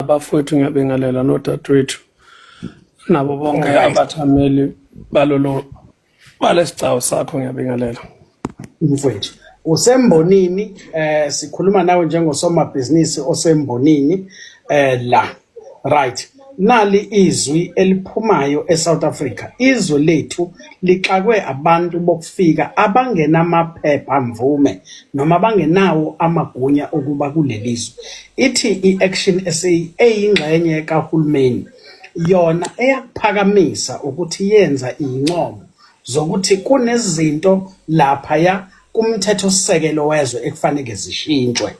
Abafowethu ngiyabingelela nodadewethu nabo bonke abathameli balolo balesigcawu sakho ngiyabingelela. Mfowethu usembonini sikhuluma nawe njengosomabhizinisi osembonini la. Right. Nali izwi eliphumayo eSouth Africa. Izwe lethu lixakwe abantu bokufika abangenamaphepha mvume noma abangenawo amagunya okuba kulelizwe. Ithi i-Action SA eyingxenye kahulumeni yona eyakuphakamisa ukuthi yenza iy'ncomo zokuthi kunezinto laphaya kumthethosisekelo wezwe ekufanele zishintshwe.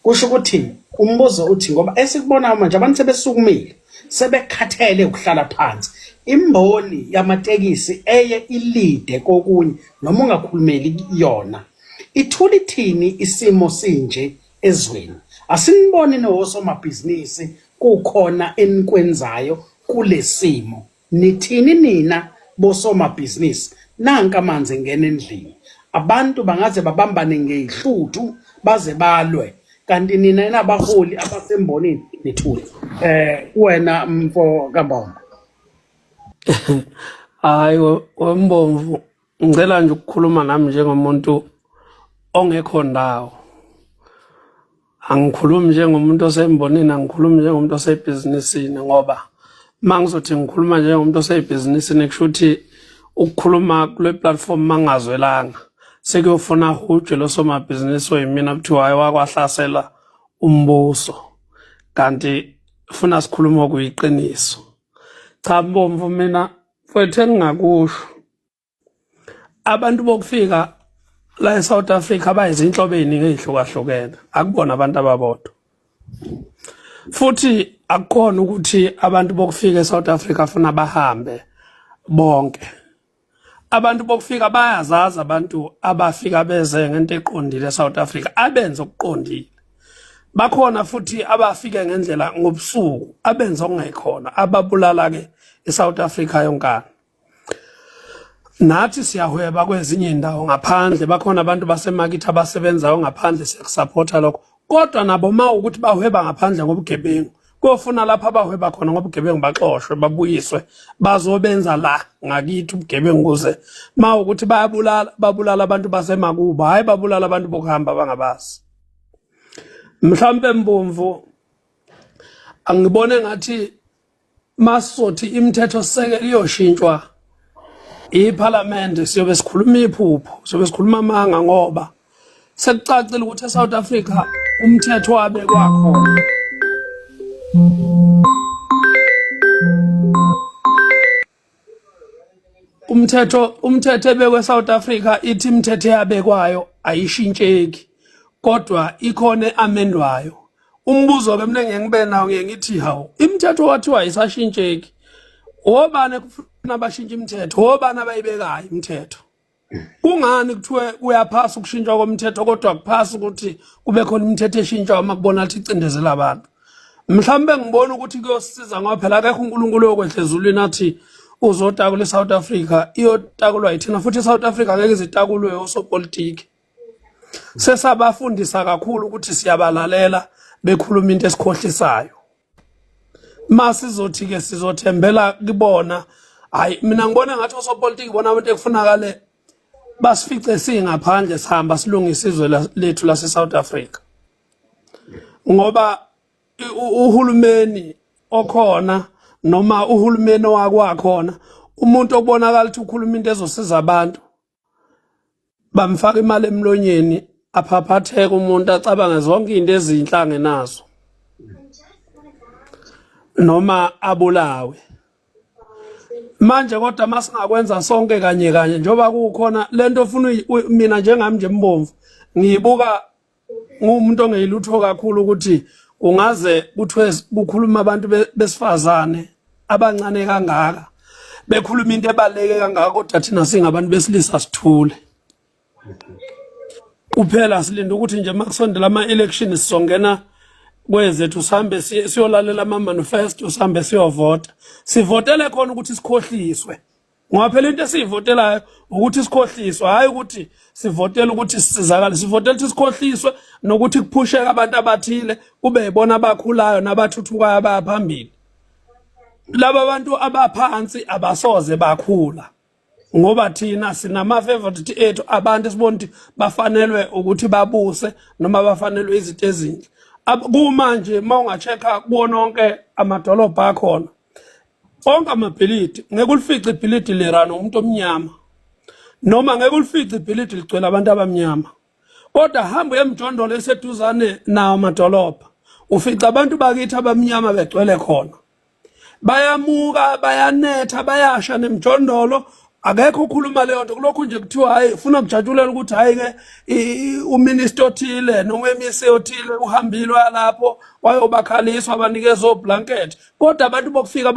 Kusho ukuthi umbuzo uthi ngoba esikubonayo manje abantu sebesukumile sebekhathele ukuhlala phansi. Imboni yamatekisi eye ilide kokunye noma ungakhulumeli yona ithula ithini isimo sinje ezweni. Asiniboni nowosomabhizinisi kukhona enikwenzayo kulesimo. Nithini nina bosomabhizinisi? Nanka amanzi engena endlini. Abantu bangaze babambane ngezihluthu baze balwe. Kanti nina nabaholi abasembonini nithule. Wena mfo kaMbombo. Hayi wembomvu ngicela nje ukukhuluma nami njengomuntu ongekho ndawo. Angikhulumi njengomuntu osembonini, angikhulumi njengomuntu osebhizinisini ngoba uma ngizothi ngikhuluma njengomuntu osebhizinisini kusho ukuthi ukukhuluma kule platform mangazwelanga sekuyofuna hujwe lo somabhizinisi oyimina kuthiwa hayi wakwahlasela umbuso kanti funa sikhulume okuyiqiniso. Cha Mbomvu mina mfowethu engingakusho abantu bokufika la eSouth Africa bayizinhlobo eziningi ezihlukahlukene akubona abantu ababodwa futhi akukhona ukuthi abantu bokufika eSouth Africa funa bahambe bonke abantu bokufika bayazazi abantu abafika beze ngento eqondile eSouth Africa abenze okuqondile bakhona futhi abafike ngendlela ngobusuku abenze okungekhona ababulala ke eSouth Africa yonkana Nathi siyahweba kwezinye indawo ngaphandle bakhona abantu basemakethe abasebenzayo ngaphandle siyakusaphotha lokho kodwa nabo ma ukuthi bahweba ngaphandle ngobugebengu kofuna lapha abahweba khona ngobugebengu baxoshwe babuyiswe bazobenza la ngakithi ubugebengu kuze ma ukuthi bayabulala babulala abantu basemakubo hayi babulala abantu bokuhamba abangabazi mhlampe mbomvu angibone ngathi masizothi imithetho sisekelo iyoshintshwa iphalamende siyobe sikhuluma iphupho siyobe sikhuluma amanga ngoba sekucacile ukuthi eSouth Africa umthetho wabekwa khona umthetho ebekwe eSouth Africa ithi imithetho eyabekwayo ayishintsheki kodwa ikhona eamendwayo umbuzo ke mina ngeke ngibe nawo ngeke ngithi hawu imithetho wathiwa ayisashintsheki obani kufuna bashintshe imithetho obani abayibekayo imithetho kungani kuthiwe kuyaphasa ukushintshwa komthetho kodwa kuphasa ukuthi kube khona imithetho eshintshwa uma kubona ukuthi icindezela abantu mhlawumbe ngibona ukuthi kuyosiza ngoba phela akekho uNkulunkulu oyokwehla ezulwini athi uzotakula iSouth Africa iyotakulwa yithina futhi iSouth Africa ngeke izitakulwe osopolitiki sesabafundisa kakhulu ukuthi siyabalalela bekhuluma into esikhohlisayo masizothi ke sizothembela kibona hayi mina ngibona ngathi osopolitiki bona abantu ekufunakale basifice singaphandle sihamba silungisa izwe lethu lase South Africa ngoba uhulumeni okhona noma uhulumeni owakwakhona umuntu okubonakala ukuthi ukhuluma into ezosiza abantu bamfaka imali emlonyeni aphaphatheke umuntu acabange zonke izinto ezinhle angenazo noma abulawe manje kodwa masingakwenza sonke kanye kanye njengoba kukhona lento ofuna mina njengami nje mbomvu ngiyibuka ngumuntu ongeyilutho kakhulu ukuthi ungaze kuthiwe kukhuluma abantu besifazane abancane kangaka bekhuluma into ebaluleke kangaka kodwa thina singabantu besilisa sithule kuphela silinde ukuthi nje makusondela ama-election sizongena kwezethu sihambe siyolalela ama-manifesto sihambe siyovota sivotele khona ukuthi sikhohliswe. Ngoba phela into esiyivotelayo ukuthi sikhohliswe, hayi ukuthi sivotela ukuthi sisizakale, sivotela ukuthi sikhohliswe nokuthi kuphusheke abantu abathile kube yibona abakhulayo nabathuthukayo abaya phambili. Laba bantu abaphansi abasoze bakhula ngoba thina sinama-favorite ethu, abantu esibona ukuthi bafanelwe ukuthi babuse noma bafanelwe izinto ezinhle. Kumanje uma unga-check-a kuwona onke amadolobha akhona, onke amabhilidi, ngeke ulifice ibhilidi lirana umuntu omnyama, noma ngeke ulifice ibhilidi ligcwele abantu abamnyama. Kodwa hamba uye emjondolo eseduzane nawo amadolobha, ufica abantu bakithi abamnyama begcwele khona, bayamuka, bayanetha, bayasha nemjondolo. Akekho okhuluma leyo nto. Kulokhu nje kuthiwa hayi, ufuna kujatshulela ukuthi hayi ke uminister othile noma uMEC othile uhambile wayalapho wayobakhaliswa, banikeza oblanket, kodwa abantu bokufika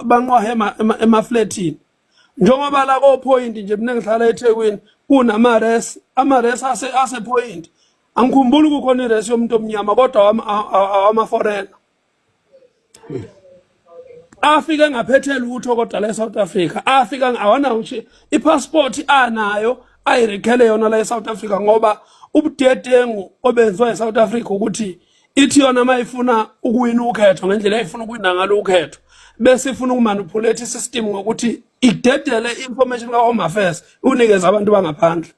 banqwahe emafletini. Njengoba la ko-Point nje, mina ngihlala eThekwini, kunama-res, ama-res ase-Point, angikhumbuli kukhona i-res yomuntu omnyama, kodwa awama-foreigner afike engaphethe lutho, kodwa la eSouth Africa afika awanawo nje ipassport, anayo ayirikhele yona la eSouth Africa, ngoba ubudedengu obenziwa eSouth Africa ukuthi ithi yona mayifuna ukuwina ukhetho ngendlela ayifuna ukuwina ngalo ukhetho, bese ifuna ukumanipulate isystem ngokuthi idedele information ka Home Affairs unikeze abantu bangaphandle.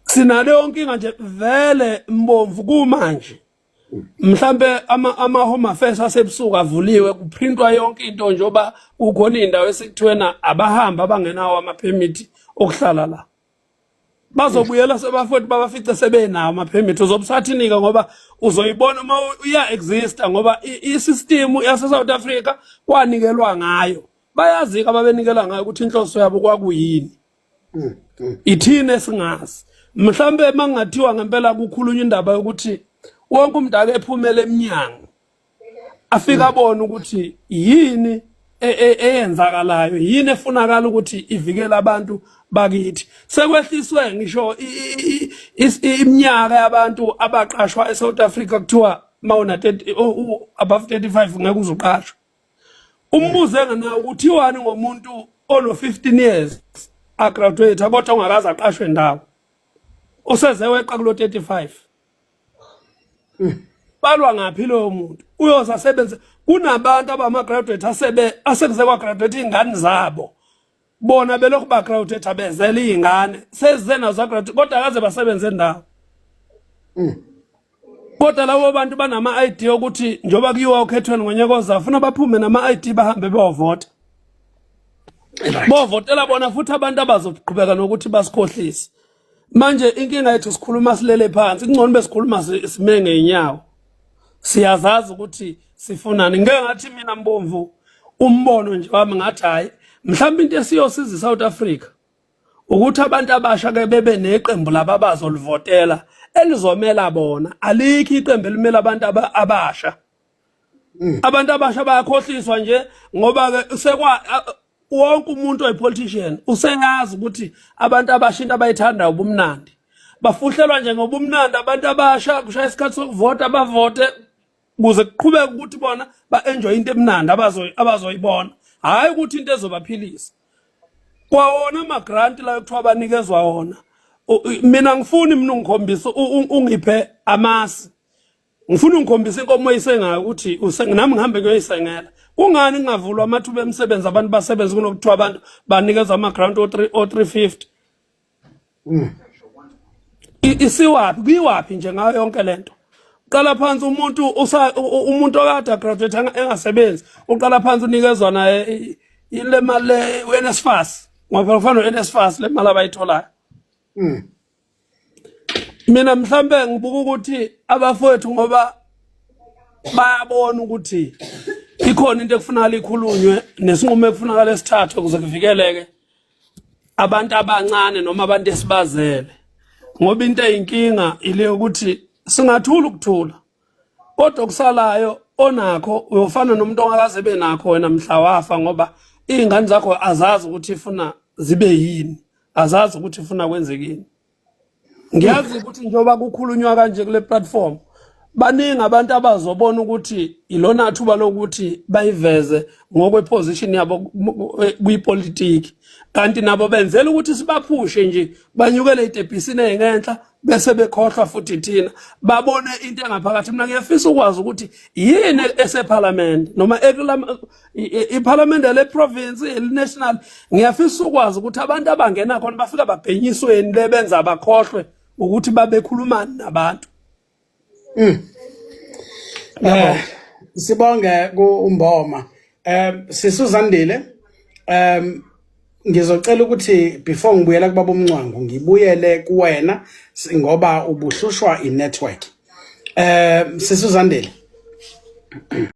Sinaleyo nkinga nje vele, Mbomvu, kumanje. Mhlambe ama Home Affairs asebusuku avuliwe, kuprintwa yonke into, njengoba kukhona indawo esikuthiwena abahamba abangenawo ama-permit okuhlala la, bazobuyela sebafowethu babafice sebenawo ama-permit. Uzobusathini-ke? Ngoba uzoyibona uma uya-exista, ngoba i-system yase-South Africa kwanikelwa ngayo, bayazi-ke ababenikela ngayo ukuthi inhloso yabo kwakuyini. Ithini esingazi? Mhlambe mangathiwa ngempela kukhulunywa indaba yokuthi wonke umuntu ake ephumele eminyango, afike abone ukuthi yini eyenzakalayo, yini efunakala ukuthi ivikele abantu bakithi. Sekwehliswe ngisho iminyaka yabantu abaqashwa eSouth Africa, kuthiwa mawuna 30, above 35 ngeke uzuqashwa. Umbuze ngena ukuthiwani ngomuntu ono 15 years agraduate kodwa ungakaze aqashwe ndawo, useze weqa kulo 35, balwa ngaphi loyo muntu? Uyoze asebenze? Kunabantu abama-graduate asebe asekuze kwa-graduate iy'ngane zabo, bona belokhu ba-graduate, abezela iy'ngane sezize nazo zagraduate, kodwa akaze basebenze ndawo. Kodwa labo bantu banama-ID okuthi njengoba kuyiwa okhethweni ngonyaka ozayo, funa baphume nama-ID, bahambe beyovota, bovotela bona futhi abantu abazoqhubeka nokuthi basikhohlise. Manje inkinga yethu, sikhuluma silele phansi. Kungcono besikhuluma sime ngeenyawo, siyazazi ukuthi sifunani. Ngeke ngathi mina, Mbomvu, umbono nje wami ngathi hayi, mhlawumbe into esiyosiza iSouth Africa ukuthi abantu abasha ke bebe neqembu laba abazolivotela elizomela bona. Alikho iqembu elimela abantu abasha. Abantu abasha bayakhohliswa nje, ngoba ke sekwa wonke umuntu oyipolitician useyazi ukuthi abantu abasha into abayithandayo ubumnandi. Bafuhlelwa nje ngobumnandi abantu abasha, kushaya isikhathi sokuvota bavote, kuze kuqhubeke ukuthi bona ba-enjoy into emnandi abazoyibona, hhayi ukuthi into ezobaphilisa. Kwawona ama-grant la ekuthiwa banikezwa wona, mina ngifuni mina ungikhombise, ungiphe amasi, ngifuna ungikhombise inkomo oyisengayo ukuthi nami ngihambe ngiyoyisengela. Kungani kungavulwa amathuba emisebenzi, abantu basebenze, kunokuthiwa abantu banikezwa ama-grant o-350? Isiwaphi, kuyiwaphi nje ngayo yonke lento? Uqala phansi umuntu umuntu okade agraduate engasebenzi, uqala phansi unikezwa naye ile mali le we-NSFAS, ngoba phela kufana no-NSFAS le mali abayitholayo. Mina mhlambe ngibuka ukuthi abafowethu, ngoba bayabona ukuthi ikhona into ekufunakala ikhulunywe nesinqumo ekufunakala esithathwe ukuze kuvikeleke abantu abancane noma abantu esibazele, ngoba into eyinkinga ile ukuthi singathula ukuthula, kodwa okusalayo onakho uyofana nomuntu ongakaze benakho wena mhla wafa, ngoba iy'ngane zakho azazi ukuthi ifuna zibe yini, azazi ukuthi ifuna kwenzekini. Ngiyazi ukuthi njengoba kukhulunywa kanje kule platform, Baningi abantu abazobona ukuthi ilona thuba lokuthi bayiveze ngokweposition yabo kwipolitiki, kanti nabo benzela ukuthi sibaphushe nje banyukele itebhisini engenhla bese bekhohlwa futhi thina babone into engaphakathi. Mina ngiyafisa ukwazi ukuthi yini esephalamende noma iphalamende le province, eli-national. Ngiyafisa ukwazi ukuthi abantu abangena khona bafika babhenyisweni le benza bakhohlwe ukuthi babekhulumani nabantu. Sibonge ku Mboma. Sisuzandile. Ngizocela ukuthi before ngibuyela kubaba uMncwango ngibuyele kuwena ngoba ubuhlushwa i-network. Sisuzandile.